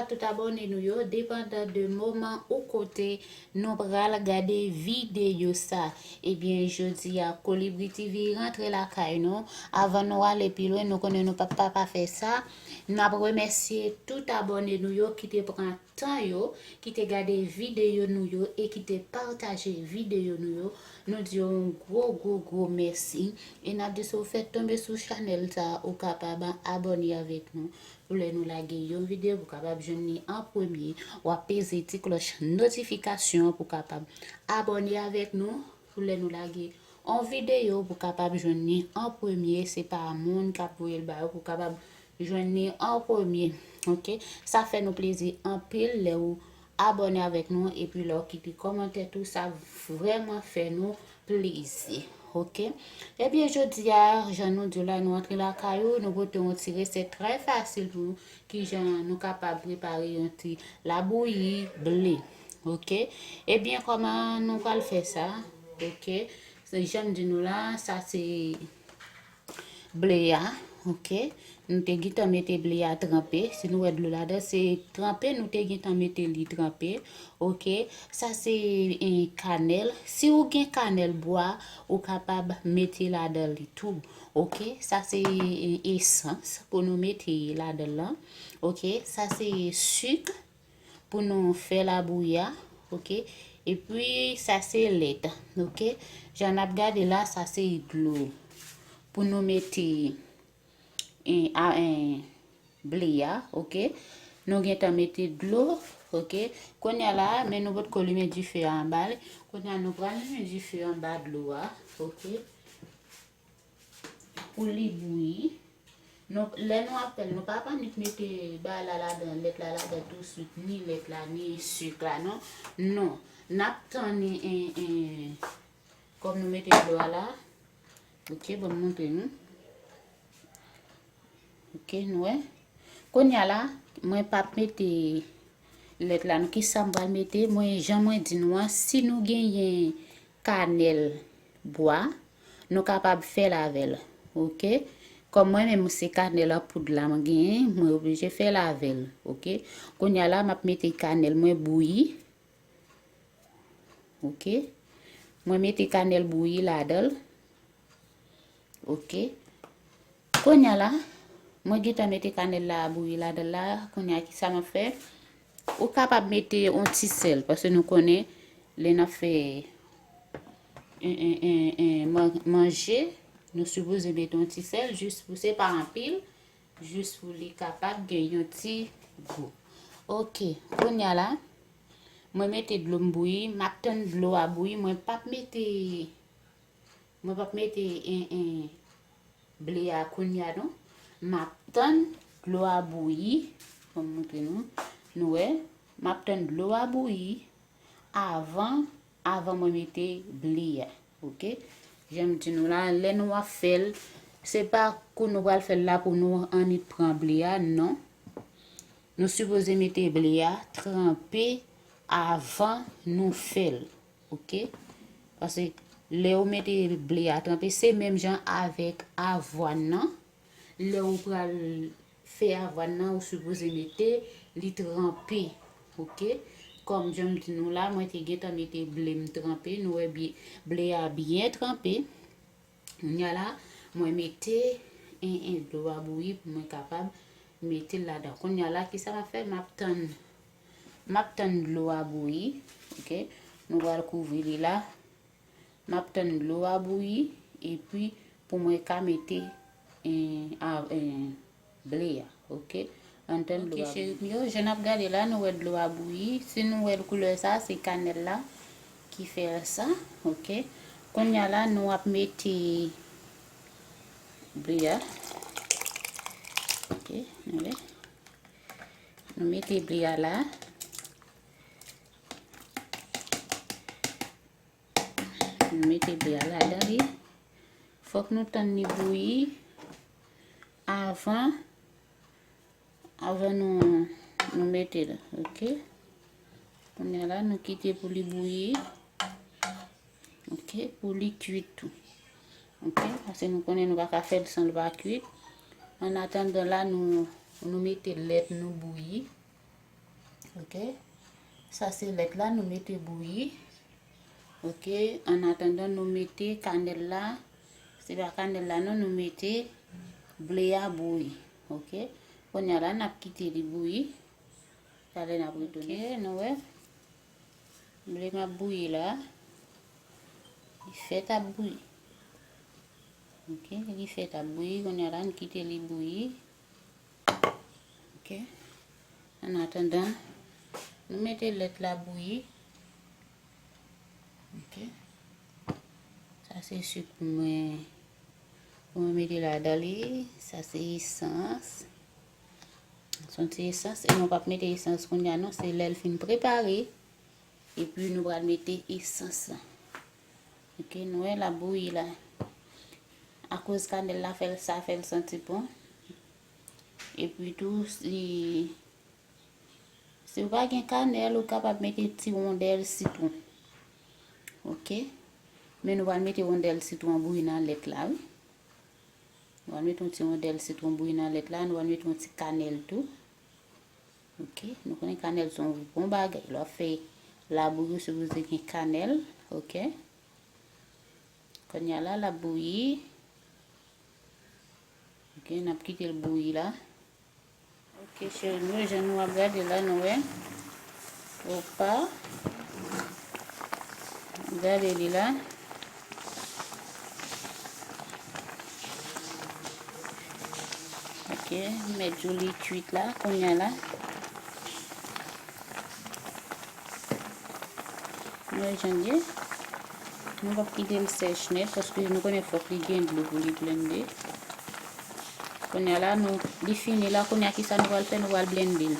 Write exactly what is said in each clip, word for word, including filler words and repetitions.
Tout abòne nou yo, depandan de moman ou kote nou pral gade videyo sa. Ebyen, jodi a, Kolibri T V rantre lakay nou. Avan nou ale pi lwen, nou konnen nou p ap pa, pa fè sa. N ap remèsye tout abòne nou yo ki te pran tan yo, ki te gade videyo nou yo e ki te pataje videyo nou yo. Nou di yo yon gwo, gwo, gwo mèsi. E n ap di si w fèk tonbe sou chanèl sa, ou kapab abòne avèk nou. Pou lè nou lage yon videyo, pou kapab jwenn li an premye. W ap peze ti klòch notifikasyon pou kapab abòne avèk nou. Pou lè nou lage yon videyo, pou kapab jwenn li an premye. Se pa moun k ap voye l ba ou, pou kapab jwenn li an premye. Oke? Sa fè nou plezi anpil lè ou abòne avèk nou, epi lè w kite kòmantè tou, sa vrèman fè nou plezi. Oke? Ebyen, jodi a, jan nou di w la, nou antre lakay ou, nou pote yon ti resèt trè fasil pou kijan nou kapab prepare yon ti labouyi ble. Oke? Ebyen, kòman nou pral fè sa? Oke? Se jan m di nou la, sa se ble a, oke? Nou te gentan mete ble a tranpe. Si nou wè dlo ladan, se tranpe, nou te gentan mete li tranpe, oke? Sa se, eh, kanèl. Si ou gen kanèl bwa, ou kapab mete ladan li tou, oke? Sa se, eh, esans pou nou mete ladan lan, oke? Sa se sik pou nou fè labouyi a, oke? Epi, sa se lèt, oke? Jan n ap gade la, sa se dlo pou nou mete, en, a, en, ble a, oke? Nou gentan mete dlo, oke? Kounye a la, men nou potko limen dife a anba l. Kounye a, nou pral limen dife anba dlo a, oke? Pou li bouyi. Nou, lè nou ap fè l, nou pa p annik mete bagay la ladan, lèt la ladan tousuit, ni lèt la, ni sik la, non. Non. N ap tann, en, en, kòm nou mete dlo a la. Oke, ban m montre nou. Oke, nou wè. Kounye a la, mwen p ap mete lèt la, non. Kisa m pral mete? Mwen, jan mwen di nou an, si nou genyen kanèl bwa, nou kapab fè l avè l, oke? Kòm mwen menm, se kanèl an poud la mwen genyen, mwen oblije fè l avè l, oke? Kounye a la, m ap mete kanèl mwen bouyi, oke? Mwen mete kanèl bouyi ladan l, oke? Kounye a la, mwen gentan mete kanèl la bouyi ladan l la. Kounye a, kisa m ap fè? Ou kapab mete yon ti sèl, paske nou konnen lè n ap fè, en, en, en, en, man-, manje, nou sipoze mete yon ti sèl, jis pou, se pa anpil, jis pou li kapab gen yon ti gou. Oke, kounye a la, mwen mete dlo m bouyi, m ap tann dlo a bouyi, mwen p ap mete Mwen p ap mete, en, en, ble a kounye a, non. M ap tann dlo a bouyi. Ban m montre nou. Nou wè, m ap tann dlo a bouyi avan, avan mwen mete ble a. Oke? Jan m di nou la, lè nou ap fè l, se pa kou nou pral fè l la pou nou annik pran ble a, non. Nou sipoze mete ble a tranpe avan nou fè l. Oke? Paske lè ou mete ble a tranpe, se menm jan avèk avwàn nan. Lè ou pral fè avwàn nan, ou sipoze mete li tranpe. Oke? Kòm jan m di nou la, mwen te gentan mete ble m tranpe. Nou wè bye-, ble a byen tranpe. Kounye a la, mwen mete en, en dlo a bouyi pou mwen kapab mete l ladan. Kounye a la, kisa m ap fè? M ap tann, m ap tann dlo a bouyi, oke? Nou pral kouvri li la. M ap tann dlo a bouyi, epi pou mwen ka mete, en, a, en, ble a, oke? Ann tann dlo a bouyi. Oke, cheri m yo, jan n ap gade la, nou wè dlo a bouyi. Si nou wè koulè sa, se kanèl la ki fè sa, oke? Kounye a la, nou ap mete ble a. Oke, nou wè. Nou mete ble a la. Nou mete ble a ladan li. Fòk nou tann li bouyi avan, avan nou, nou mete l, oke? Kounye a la, nou kite pou li bouyi, oke? Pou li kuit tou, oke? Paske nou konnen nou pa ka fè l san l pa kuit. Annatandan la, nou, nou mete lèt nou bouyi. Ok. Sa se lèt la, nou mete bouyi. Ok. An atandan, nou mete kanèl la. Se pa kanèl la, non, nou mete ble a bouyi. Ok. Kounye a la, n ap kite li bouyi. Talè n ap retounen. Ok, nou wè. Ble m ap bouyi la. Li fèt ap bouyi. Ok, li fèt ap bouyi. Kounye a la, n kite li bouyi. Ok. An atandan, nou mete lèt la bouyi. Ok. Sa se sik pou mwen, pou mwen mete ladan li. Sa se esans. Se yon ti esans, e nou p ap mete esans kounye a non, se lè l fin prepare. Epi nou pral mete esans lan. Ok, nou wè l ap bouyi la. Akoz kanèl la fè l, sa fè l santi bon. Epi tou, si, si w pa gen kanèl, ou kapab mete ti wondèl sitwon. Ok? Men nou pral mete wondèl sitwon bouyi nan lèt la, wi. Nou pral mete yon ti wondèl sitwon bouyi nan lèt la, nou pral mete yon ti kanèl tou. Ok, nou konnen kanèl se yon bon bagay. Lè w ap fè labouyi, ou sipoze gen kanèl, ok? Kounye a la, l ap bouyi. Ok, n ap kite l bouyi la. Ok, cheri m yo, jan nou ap gade la, nou wè. Opa. Gade li la. Ok, m mèt di w li kwit la, kounye a la. Nou wè jan l ye. Nou p ap kite l sèch nèt, paske nou konnen fòk li gen dlo pou li blende. Kounye a la, nou, li fini la, kounye a kisa nou pral fè? Nou pral blende l.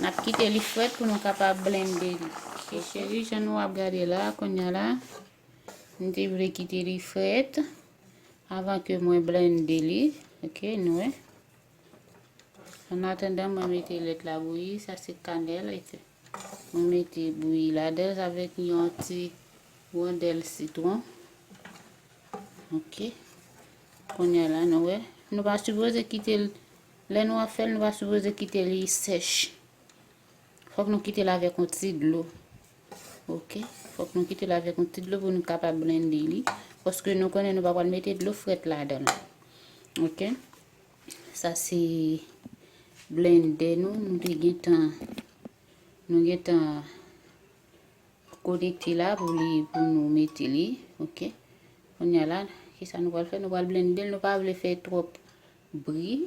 N ap kite li frèt pou nou kapab blende li. Ok, cheri, jan nou ap gade la, kounye a la, m te vle kite li frèt avan ke mwen blende li. Ok, nou wè. An atandan, mwen mete lèt la bouyi, sa se kanèl, e ke mwen mete bouyi ladan l avèk yon ti wondèl sitwon. Ok. Kounye a la, nou wè. Nou pa sipoze kite l, lè nou ap fè l, nou pa sipoze kite li sèch. Fòk nou kite l avèk yon ti dlo. Ok. Fòk nou kite l avèk yon ti dlo pou nou kapab blende li. Paske nou konnen nou pa pral mete dlo frèt ladan l. Ok. Sa se blendè nou, nou te gentan, nou gentan konekte la pou li, pou nou mete li, ok. Kounye a la, kisa nou pral fè? Nou pral blende l, nou pa vle fè twòp bri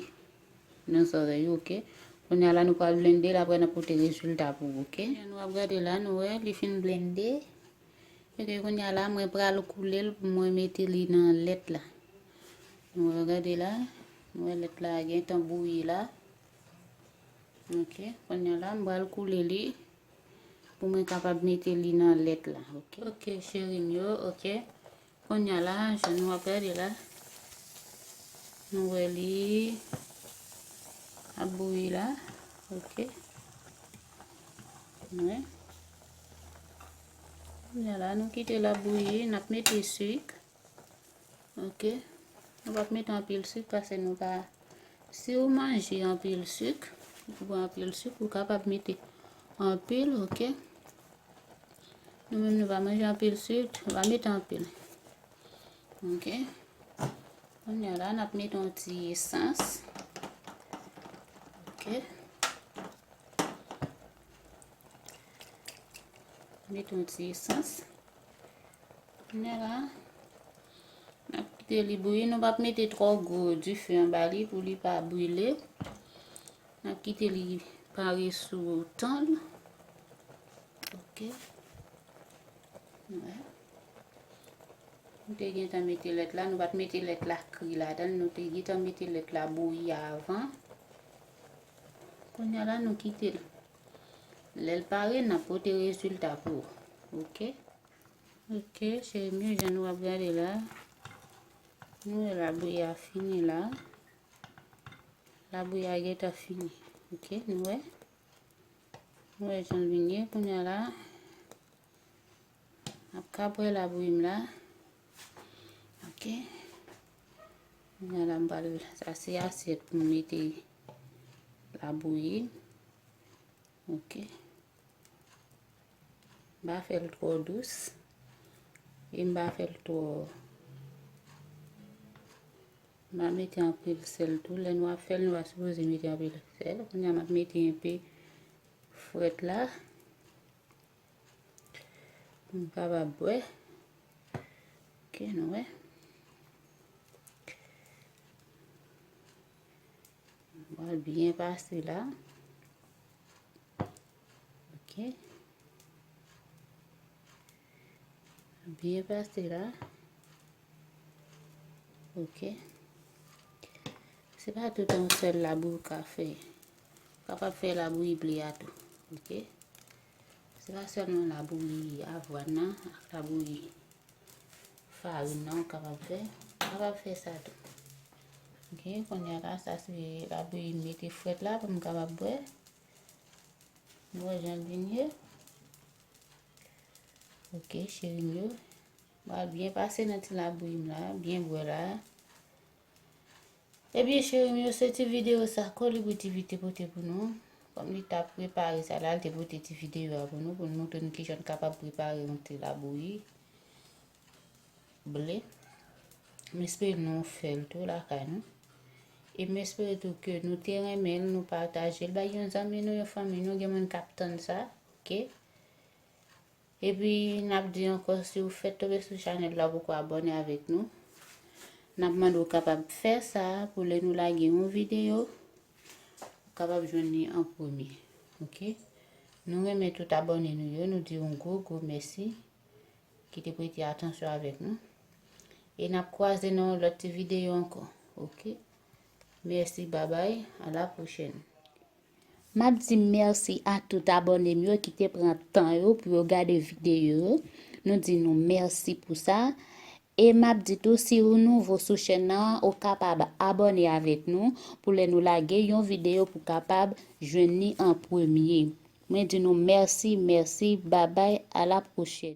nan zòrèy ou, ok. Kounye a la, nou pral blende l, apre n ap pote rezilta pou ou, ok. Jan nou ap gade la, nou wè, li fin blende. Ok, kounye a la, mwen pral koule l pou mwen mete li nan lèt la. Nou wè, gade la, nou wè lèt la gentan bouyi la. Ok, kounye a la, m pral koule li pou mwen kapab mete li nan lèt la, ok. Ok, cheri m yo, ok. Kounye a la, jan nou ap gade la, nou wè li ap bouyi la, ok. Nou wè. Kounye a la, nou kite l ap bouyi, n ap mete sik. Ok. Nou p ap mete anpil sik, paske nou pa, si w manje anpil sik, ou bwè anpil sik, ou kapab mete anpil, ok. Nou menm, nou pa manje anpil sik, nou pa mete anpil. Ok. Kounye a la, n ap mete yon ti esans. Ok. Mete yon ti esans. Kounye a la, n ap kite li bouyi. Nou p ap mete twò gwo dife anba li pou li pa brile. N ap kite li pare sou tan l. Ok. Wè. Nou te gentan mete lèt la, nou pa t mete lèt la kri ladan l, nou te gentan mete lèt la bouyi avan. Kounye a la, nou kite l. Lè l pare, n ap pote rezilta pou ou. Ok? Ok, cheri m yo, jan nou ap gade la, nou wè labouyi a fini la. Labouyi a gentan fini. Ok, nou wè? Nou wè jan l vin ye. Kounye a la, m ap ka bwè labouyi m la. Ok. Kounye a la, m pral, sa se asyèt pou m mete labouyi. Ok. M pa fè l twò dous. E m pa fè l twò, m pa mete anpil sèl tou. Lè nou ap fè l, nou pa sipoze mete anpil sèl. Kounye a, m ap mete enpe frèt la. Pou m kapab bwè. Ok, nou wè. M pral byen pase la. Ok. Byen pase la. Ok. Se pa tout yon sèl labouyi w ka fè. Ou kapab fè labouyi ble a tou. Ok. Se pa sèlman labouyi avwàn nan ak labouyi farin nan ou kapab fè. Ou kapab fè sa tou. Ok, kounye a la, sa se labouyi m mete frèt la pou m kapab bwè. Nou wè jan l vin ye. Ok, cheri m yo. M pral byen pase nan ti labouyi m la, byen bwè la. Ebyen, cheri m yo, se ti videyo sa Colibri T V te pote pou nou. Kòm li t ap prepare sa la, l te pote ti videyo a pou nou, pou n montre nou kijan n kapab prepare yon ti labouyi ble. M espere nou fè l tou lakay nou. E m espere tou ke nou te renmen l, nou pataje l bay yon zanmi nou, yon fanmi nou, gen moun k ap tann sa, ok? Epi, n ap di ankò, si w fèk tonbe sou chanèl la, ou poko abòne avèk nou, n ap mande w kapab fè sa pou lè nou lage yon videyo, ou kapab jwenn li an premye. Ok? Nou renmen tout abòne nou yo, nou di yon gwo, gwo mèsi ki te prete atansyon avèk nou. E n ap kwaze nan yon lòt ti videyo ankò. Ok? Mèsi, babay, a la pwochèn. M ap di mèsi a tout abòne m yo ki te pran tan yo pou yo gade videyo yo. Nou di nou mèsi pou sa. E m ap di tou, si ou nouvo sou chèn nan, ou kapab abòne avèk nou pou lè nou lage yon videyo pou kapab jwenn li an premye. Mwen di nou mèsi, mèsi, babay, a la pwochèn.